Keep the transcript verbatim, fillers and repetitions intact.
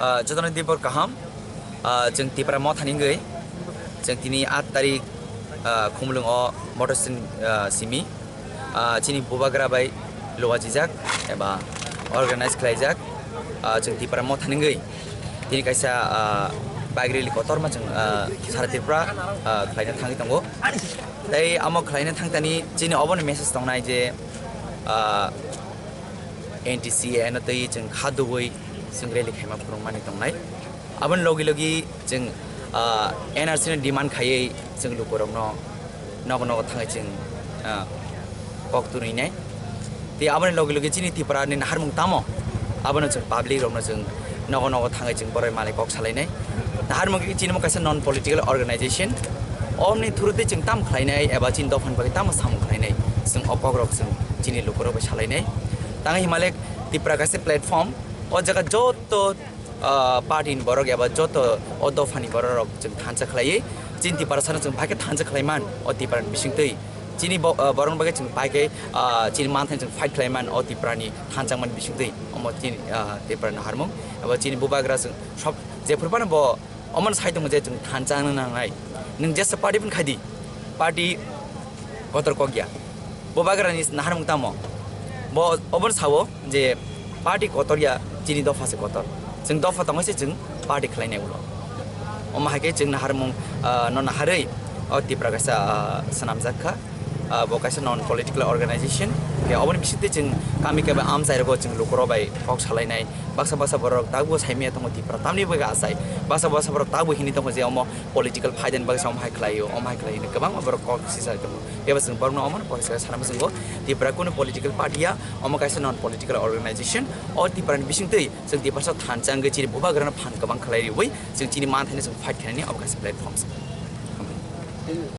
Ah, jotono dibor kaham. Ah, chwng Tipra Motha ni wngwi, chwng tini aat tarik, ah, Khumulwng o motor stand, ah, simi, ah, chini bubagra bai luajijak eba organize khlaijak, ah, chwng Tipra Motha ni wngwi tini kaisa, ah, bike rally kotorma chwng, ah, sara Tripura, ah, khlaina thangwi tongo. Tei amo khlaina thangtani chini obono message tongnai je, ah, N T C A no twi chwng kha dugwi chwng rally khaima phwrwngmani tongnai. Aboni logi logi chwng, ah, N R C no demand khaiwi chwng lukurokno nogo nogo thangwi chwng, ah, kok twnwi nai. Tei aboni logi logi chini Tripura ni naharmung tamo, abono chwng public rokno chwng nogo nogo thangwi chwng borok malai kok salainai. Naharmung khe chini mo kaisa non political organization. Omni through tei chwng tamo khlainai eba chini dophani bagwi tamo samung khlainai, chwng o kokrok chwng chini lukurok bai salainai. Tang himalek Tripura kaisa platform, o jaga joto, ah, party ni borok eba joto o dophani borok rok chwng thansa khlaiwi chini Tiprasano chwng bai khe thansa khlaiman o Tripura ni bisingtwi. Chini bo-, ah, borok bagwi chwng bai khe, ah, chini manthani chwng fight khlaiman o Tripura ni thansa mani bisingtwi. Omo chini, ah, Tripura ni naharmung eba chini bubagra chwng sob jephuru phano bo Omono sai tongo je chwng thansa wngna nangnai. Nwng jesa party phano khai di, party kotor kok ya. Bubagrani naharmung tamo? Bo obono sao je party kotor ya, chini dopha se kotor. Chwng dopha tongwi se chwng party khlainai ulo. Omo hai khe chwng naharmung, ah, no naharwi o Tipra kaisa, ah, swnamjak kha. Ah, bo kaisa non political organization. Khe oboni bisingtwi chwng kami kaiba amchai rogo chwng lukurok bai kok salainai. Baksa baksa borok tabuk saimaya tongo Tipra tamni bagwi achai. Baksa baksa borok tabuk hini tongo je omo political phaidani bagwi se omo hai khlaio, omo hai khlaio hwnwi kwbangma borok kok sijak tongo. Phiya ba chwng borokno omono kok sijak sana bwskango Tipra kunu political party ya, omo kaisa non political organization. O Tiprani bisingtwi chwng Tiprasa thansa wngwi chini bubagrano phan kwbang khlai riwi chwng chini manthaino chwng fight khlainani omo kaisa platform se.